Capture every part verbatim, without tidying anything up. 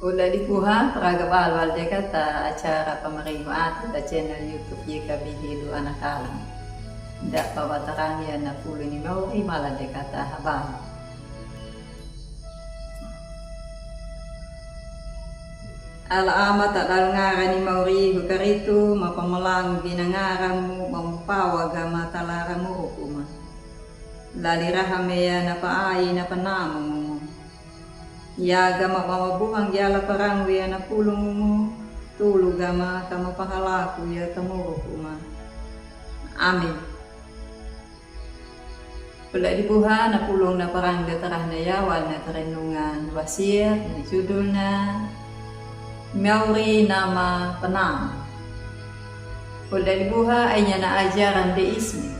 Uda dibuha, praga bal-bal de kata acara pamaringu ati da channel YouTube Y K B Helu Anak Kalang. Da pabatarang ya na pulu ni mauri mala de kata habal. Ala Ama, ta dal ngara ni mauri hukaritu, mapamalangu gina ngaramu, mamupawa gama talara muruku ma. Lali raha meya na paai na panamu mumu. Ya gama mamabuhang gi ala parangu ya na pulu mumu, tulu gama kama pahalaku ya ta muruku ma. Amin. Uda dibuha na pulung na parangga tarahna ya wal na tarenungan wasir na judulna Mauri na mapanamu. Uda dibuha, ainya na ajaran de ismi.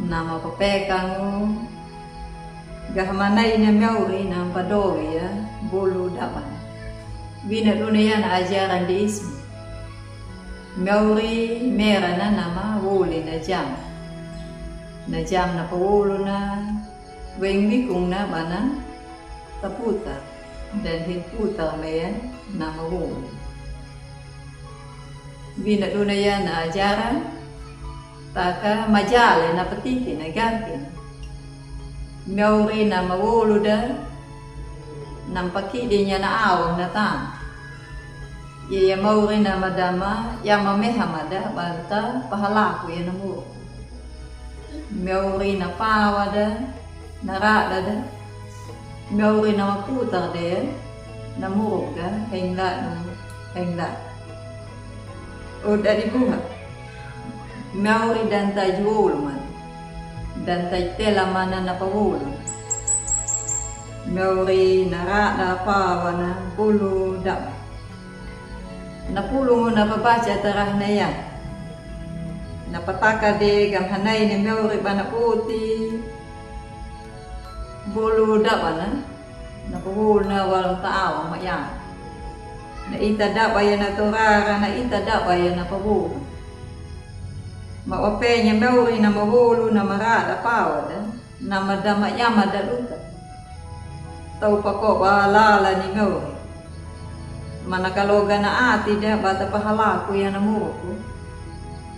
Na mapapekangu ga hamanai na mauri na padowi ya bulu daban. Wina duna ya na ajaran de ismi. Mauri mera na na mawuli na jam. Na jam na pawulu na weng wikung na bana taputa dan hin puta meya na mawuli. Wina duna ya na ajaran taka majale na patiki na garki na. Mauri na mawulu da na mpakidi nya na awang na tana. Iya ya mauri na madama ya mameha mada banta pahalaku ya na muruku. Mauri na pawa da na rada da. Mauri na maputa de na muruku da heng ladu heng ladu. Uda dibuha. Mauri danta juwulu man. Danta itela mana na pawulu. Mauri na rada pawa na bulu daba. Na pulungu na pabaca tarahna ya. Na pataka de gam hanai na mauri bana poti. Bulu daba na. Na pawulu na walung ta awang ma ya. Na ita daba ya na torara, na ita daba ya na pawulu. Ma wapenya mauri na mawulu na marada pawa da. Na madama ya mada luta. Tau pakoba lala ni mauri. Mana kaloga na ati da bata pahalaku ya na muruku.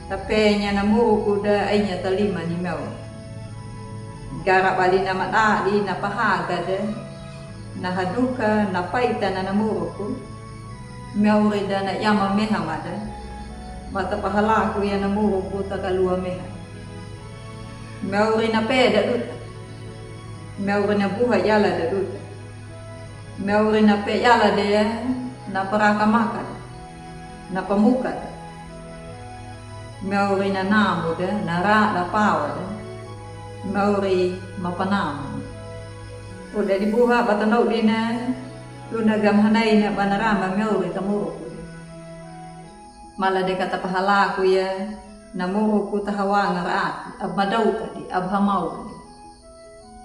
Tapenya na muruku da ainya talima ni mauri. Gara bali na madadi na pahaga da. Na haduka na paita na na muruku. Mauri da na ya mameha mada. Bata pahalaku ya na muruku takalua meha. Mauri na pe da duta. Mauri na buha yala da duta. Mauri na pe yala de ya na paraka maka da. Na pamuka da. Mauri na namu da na rada pawa da. Mauri mapanamu. Uda dibuha bata nau dina. Luna gam hanai na bana rama mauri ta muruku. Mala de kata pahalaku ya na muruku ta hawangar ati, ab madauta di, ab hamauri.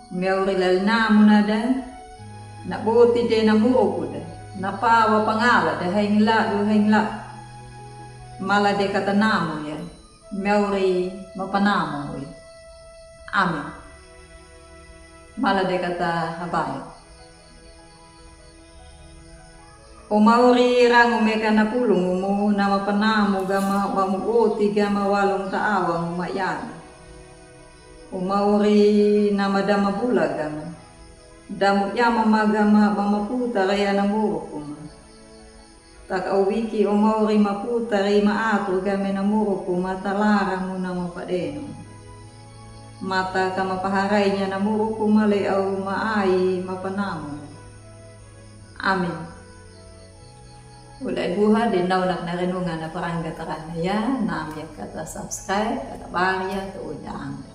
Mauri lali namu na da, na boti de na muruku da, na pawa pangala da heng ladu heng ladu. Mala de kata namu ya, mauri mapanamu ya. Amin. Mala de kata habal. O mauri, rangu meka na pulungumu na mapanamu gama ba mu oti gama walung ta awangu ma yami. O mauri na madama bula gama. Damu yama ma gama ba maputa raya na muruku ma. Taka o wiki o mauri maputa ri ma atu game na muruku ma ta laramu na mapadenu. Mata ka mapaharai nya na muruku ma le au ma ai mapanamu. Amin. Uda dibuha de nau na kena renungan na parangga tarahna ya, nam ya kata subscribe, kata bari ya, to uda anda.